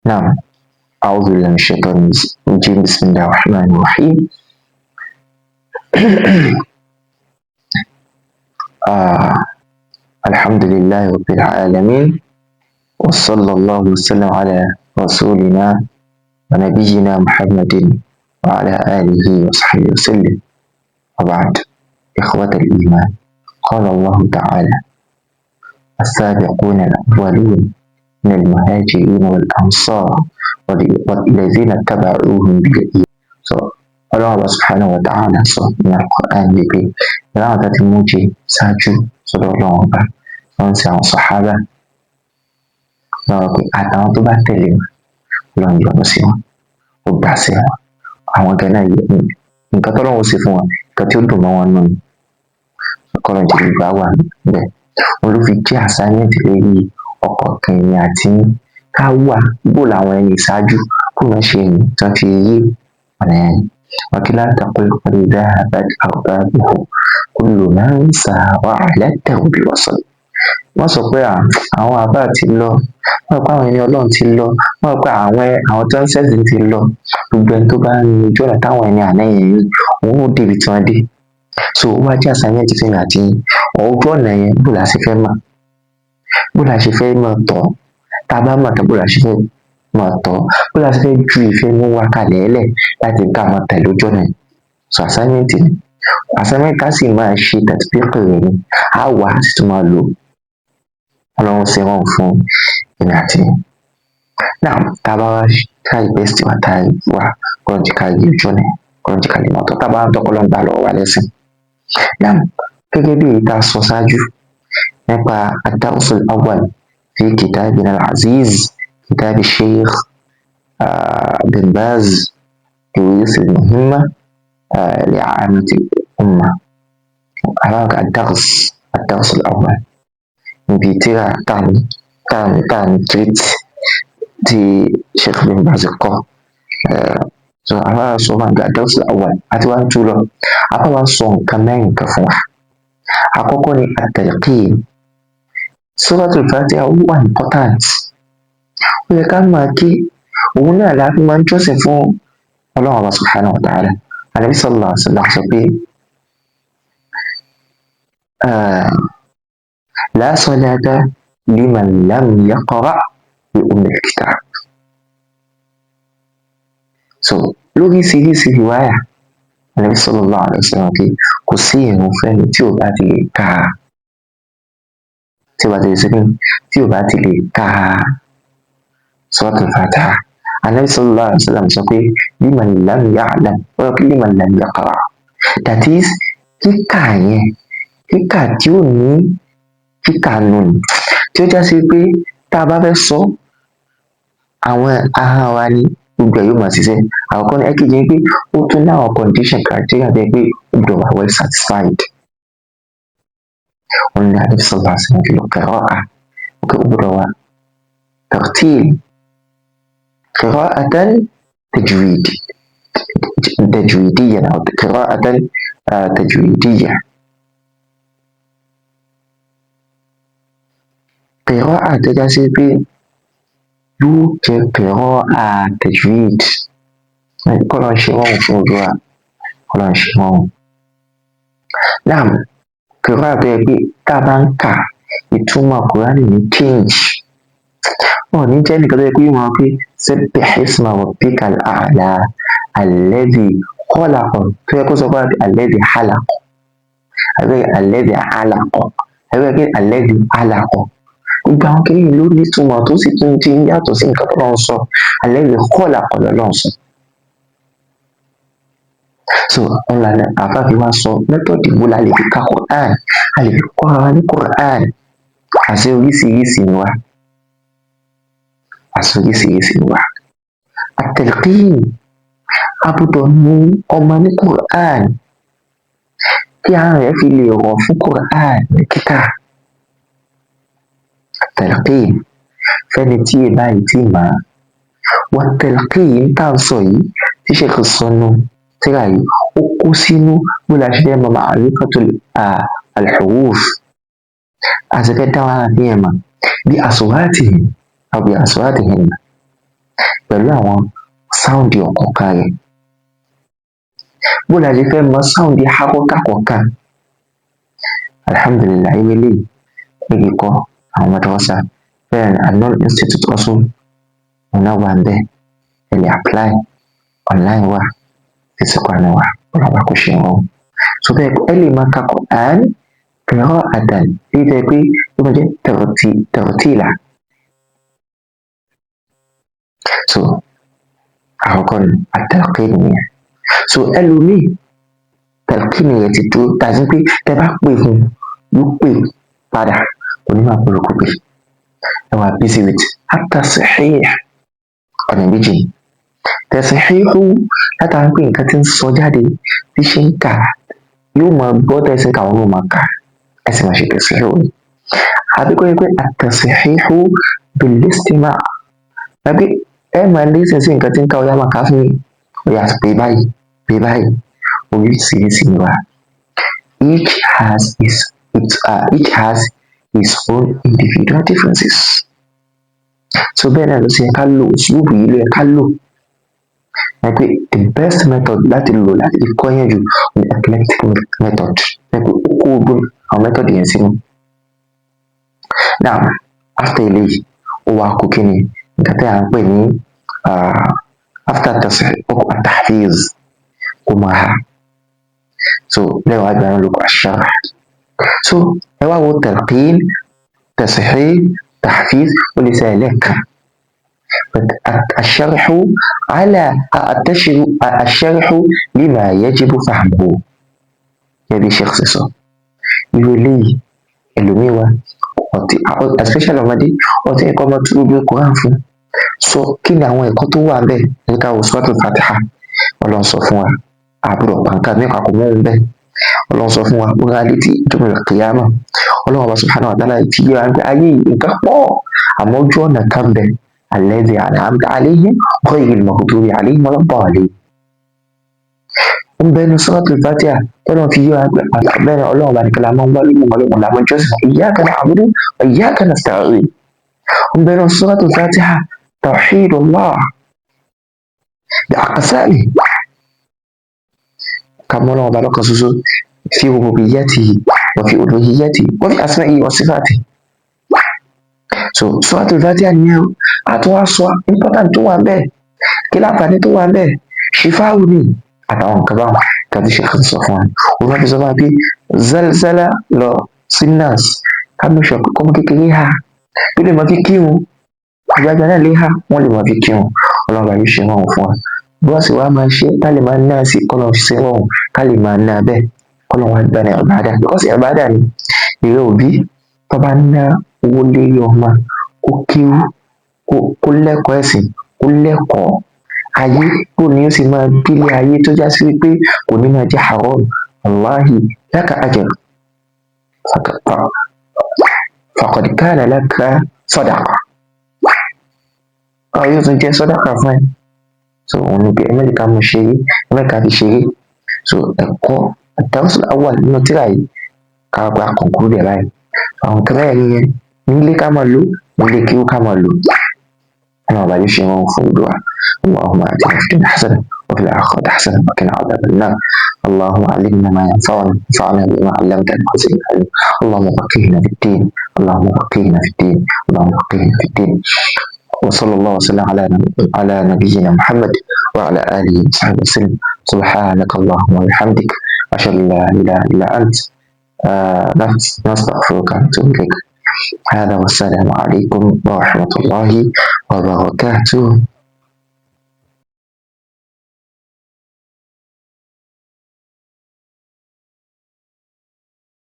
نعم، أعوذ بالله من الشيطان الرجيم، بسم الله الرحمن الرحيم. آه الحمد لله رب العالمين، وصلى الله وسلم على رسولنا ونبينا محمد وعلى آله وصحبه وسلم، وبعد. إخوة الإيمان، قال الله تعالى: السابقون الأولون من المهاجرين والأنصار والذين اتبعوهم بإحسان. So Ọlọ́run Ọba subhanahu wa ta'ala sọ ní Al-Qur'an wípé ìlànà tó ti mú jẹ ṣáájú sọ́dọ̀ Ọlọ́run Ọba, wọ́n ń ṣe àwọn sàhábà lọ́wọ́ pé àtàwọn tó bá tẹ̀lé wọn, Ọlọ́run yọ́nú sí wọn, ó gbà sí wọn. Àwọn gan náà, nǹkan tọ́lọ́run ó ṣe fún wọn, nǹkan tí ó dùn mọ́ wọn nù ni. Kọ́lọ́run jẹ́ gbogbo wa wà níbẹ̀. Òun ló fi jẹ́ assignment lórí ọ̀kọ̀ọ̀kan èmi àti yín, ká wà bó làwọn ẹni ìṣáájú bó wọ́n ṣe rìn tí wọ́n fi rí ọ̀nà yẹn. وكلا تقل قد ذهبت أربابه كل من سار على الدرب وصل. Wọ́n sọ pé àwọn àbá ti lọ, wọ́n sọ pé àwọn ẹni Ọlọ́run ti lọ, wọ́n sọ pé àwọn tó ń ṣẹ̀sìn ti lọ. Gbogbo ẹni tó bá ń rin ojú ọ̀nà táwọn ẹni àná yẹn rìn, òun ó débi tí wọ́n dé. So ó wá jẹ́ assignment fún èmi àti yín, ojú ọ̀nà yẹn, bó la ṣe fẹ́ mọ̀, bó la ṣe fẹ́ máa tọ̀? Tá a bá mọ̀ tán, bó la ṣe fẹ́ máa tọ̀? Bó la ṣe fẹ́ ju ìfẹ́ inú wa kalẹ̀ lẹ̀ láti ká máa tẹ̀lé ojú ọ̀nà yẹn? So assignment ni, assignment ká sì máa ṣe tatbiq rẹ̀ ni, á wà á sì tún máa lò ó. Ọlọ́run ṣe rọrùn fún èmi àti yín. Now, tá a bá wá try best wa, tá a wà, kọ́lọ́run jẹ́ ká rí ojú ọ̀nà yẹn, kọ́lọ́run jẹ́ ká lè máa tọ̀. Tá a bá ń tọ́, kọ́lọ́run gbà lọ́wọ́ wa lẹ́sìn. Now, gẹ́gẹ́ bí èyí tá a sọ ṣáájú nípa الدرس الأول في كتابنا العزيز، كتاب الشيخ بن باز، دروس المهمة لعامة الأمة، الدرس الأول níbi tírà tá ń treat tí Sheikh bin Baz kọ. So àfáà sọ fún wa الدرس الأول àti wá ń tú lọ. Àfáà wá sọ nǹkan mẹ́rin kan fún wa. Àkọ́kọ́ ni التلقين. Suratul Fatiha ó wà important, ó yẹ ká máa ké. Òun náà la fi máa ń jọ́sìn fún Ọlọ́run Ọba subhanahu wa ta'ala. Ànábì sallallahu alaihi wasallam sọ pé لا صلاة لمن لم يقرأ بأم الكتاب. So lóríṣiríṣi riwaya, Ànábì sallallahu alaihi wasallam pé kò sí ìrun fẹ́ni tí ò bá ti lè ka, tí ò bá ti lè ṣe kíni, tí ò bá ti lè ka Suratul Fatiha. Ànábì sallallahu alaihi wasallam sọ pé لمن لم يعلم, ó yẹ kí لمن لم يقرأ, that is kíkà yẹn, kíkà tí ó ní kíkà nù ní, tí ó já sí pé tá a bá fẹ́ sọ, àwọn ahọ́n wa ní gbogbo ẹ̀ yóò máa ṣiṣẹ́. Àkọ́kọ́ ní. Ẹ̀kejì ni pé ó tún ní àwọn condition, criteria tó yẹ pé ó gbọ́dọ̀ wà well satisfied. Òun ni Ànábì sallallahu alaihi wasallam fi lọ qira'a, ó gbọ́dọ̀ wà tartil, قراءة تجويد تجويديا أو قراءة تجويدية، قراءة tó já sí pé yóò jẹ́ qira'a tajwid. Kọ́lọ́run ṣe rọrùn fún gbogbo wa, kọ́lọ́run ṣe rọrùn. Naam, qira'a tó yẹ pé tá a bá ń kà, ìtumọ̀ Kùránì ní change, wọn ò ní jẹ́ nìkan tó yẹ pé yóò máa pé سبح اسم ربك الأعلى الذي خلق, tó yẹ kó sọ pé الذي خلق, àbí الذي علق, àbí kí الذي علق. Gbogbo àwọn kìnìún ló ní ìtumọ̀ tó sì tún ti ń yàtọ̀ sí nǹkan tó lọ́n sọ. الذي خلق lọ́lọ́run sọ. So ọ̀làna àfáàfin wa sọ method wo la lè fi ka Quran, a lè fi kọ́ ara ní Quran. Àṣẹ oríṣiríṣi ni wá, àṣẹ oríṣiríṣi ni wá. التلقين, a gbọ́dọ̀ ní ọmọ ní Quran kí ara rẹ̀ fi lè rọ̀ fún Quran ní kíkà. التلقين fẹ́ni tí ì báyìí tí mà á والتلقين tá à ń sọ yìí tí Sheikh sọ nù tírà yìí, ó kó sínú bó la ṣe fẹ́ mọ معرفة الحروف, a sì fẹ́ dá wàhálà fi yẹn mọ̀ بأصواتهم أو بأصواتهن. Pẹ̀lú àwọn sound ọ̀kọ̀ọ̀kan rẹ̀. Bó la ṣe fẹ́ mọ sound haraka kọ̀ọ̀kan? Alhamdulillah, ìwé lè níbi kọ́ àwọn madrasa bẹ́ẹ̀ ni An-Nur Institute also ọ̀nà wà ń bẹ́ẹ̀. Ẹ lè apply online, wà physical náà, wà ọlọ́wà kò ṣe wọn. So bẹ́ẹ̀ ẹ lè máa ka Quran qira'atan bí tẹ́ pé ó máa jẹ́ tartila. So àkọ́kọ́ ni at-talqin nìyẹn. So ẹlòmíì, talqin rẹ̀ ti dúró tàbí pé tẹ́ bá pè fún yóò pè padà, kò ní máa pè kó pè. Ẹ wà busy with at-tasihih. Ọ̀nà méjì tasihihu látara pé nǹkan tí ń sọ jáde, bí ṣe ń kà, yóò máa gbọ́ tẹ̀sí ń kà, wọn yóò máa kà, ẹ sì máa ṣe tasihihu ni. Àbí kó yẹ pé at-tasihihu bil-istima', tàbí ẹ máa listen sí nǹkan tí ń kà, ó yá, máa kà á fún mi, ó yá, pé báyìí, pé báyìí. Oríṣiríṣi ni wà. Each has its own individual differences. So bẹ́ẹ̀ náà ló ṣe yẹ ká lò uslubu yìí, ló yẹ ká lò ẹ pé the best method láti lò láti fi kọ́ yẹn jù ní eclectic method, ẹ pé ó kó gbogbo àwọn method yẹn sínú. Now, after eléyìí, ó wá kó kí ni nǹkan tí à ń pè ní after at-tahfiz, kó máa ha. So lẹ́yìn wá gbà náà ló kọ ash-sharh. So ẹ wá wo talqin, tasihih, tahfiz, ó lè ṣẹlẹ̀ lẹ́ẹ̀kan, but ash-sharhu ala ash-sharhu lima yajibu fahmuhu, gẹ́gẹ́ bí Sheikh ṣe sọ. Irú eléyìí, ẹlòmíì wà, ọtí, especially ọmọdé, ọtí ẹ̀kọ́ ọmọ tó gbogbo Quran fún sọ kí ni àwọn ẹ̀kọ́ tó wà bẹ́ẹ̀ ní ká wo Suratul Fatiha. Ọlọ́run sọ fún wa àbúrò pàǹkà nípa kò mú un bẹ́ẹ̀. Ọlọ́run sọ fún wa ó rán létí ìjọba kìyàmà. Ọlọ́run ọba subhanahu wa ta'ala ti yé wa pé ayé yìí nǹkan pọ̀, àmọ́ ojú ọ̀nà kan bẹ̀, alladhi an'amta alayhim ghayril maghdubi alayhim waladdallin, ń bẹ ní Suratul Fatiha tọ́lọ́run fi yé wa pé bẹ́ẹ̀ ni Ọlọ́run ọba nìkan la máa ń wá lóhùn, Ọlọ́run la máa ń jọ́sìn, iyyaka na'budu wa iyyaka nasta'in. Ń bẹ ní Suratul Fatiha tawhidullah bi aqsamihi, ká mọ́ Ọlọ́run ọba lọ́kan ṣoṣo fi rububiyyatihi wa fi uluhiyyatihi wa fi asma'ihi wa sifatihi. So Suratul Fatiha nìyẹn o. Àtún wá sọ important tó wà bẹ́ẹ̀, kí láǹfààní tó wà bẹ́ẹ̀, ṣìfáwù ni àtàwọn nǹkan báwọn kan tí ṣe kan sọ fún wa. Òun náà fi sọ fún wa pé zalzala lọ sí nurse, ká make sure kọ́mọ kékeré ha tó lè máa fi kírun, àgbàlagbà náà lè ha, wọ́n lè máa fi kírun. Ọlọ́run bá yóò ṣe rọrùn fún wa bí wọ́n sì wá máa ṣe ká lè máa ná sí kọ́lọ́ ṣe rọrùn ká lè máa ná bẹ́ẹ̀, kọ́lọ́ wá gbà ní ìbádà, because ìbádà ni. Ìrẹ́ òbí tó bá ná owó lérí ọmọ kó kéwú, kó lẹ́kọ̀ọ́ ẹ̀sìn, kó lẹ́kọ̀ọ́ ayé, bó ni ó sì máa gbélé ayé tó já sí wípé kò ní máa jẹ́ haram, wallahi laka ajr, faqad kana laka sadaqa, ọ yóò tún jẹ́ sadaqa fún ẹ. So òun ni pé ẹ má jẹ́ ká mú ṣeré, ẹ má jẹ́ ká fi ṣeré. So ẹ̀kọ́ ad-dars al-awwal nínú tírà yìí, ká gba conclude ẹ̀ báyìí. Àwọn nǹkan mẹ́rẹ̀ẹ̀rin yẹn, nílé ká máa lò, nílé kéwú ká máa lò. Ọlọ́run ọba yóò ṣe rọrùn fún gbogbo wa. اللهم آتنا في الدنيا حسنة وفي الآخرة حسنة وقنا عذاب النار. اللهم علمنا ما ينفعنا، انفعنا بما علمتنا وزدنا علما. اللهم فقهنا في الدين، اللهم فقهنا في الدين، اللهم فقهنا في الدين. وصلى الله وسلم على نبينا محمد وعلى آله وصحبه وسلم. سبحانك اللهم وبحمدك، أشهد أن لا إله إلا أنت، نستغفرك ونتوب إليك. هذا، والسلام عليكم ورحمة الله وبركاته.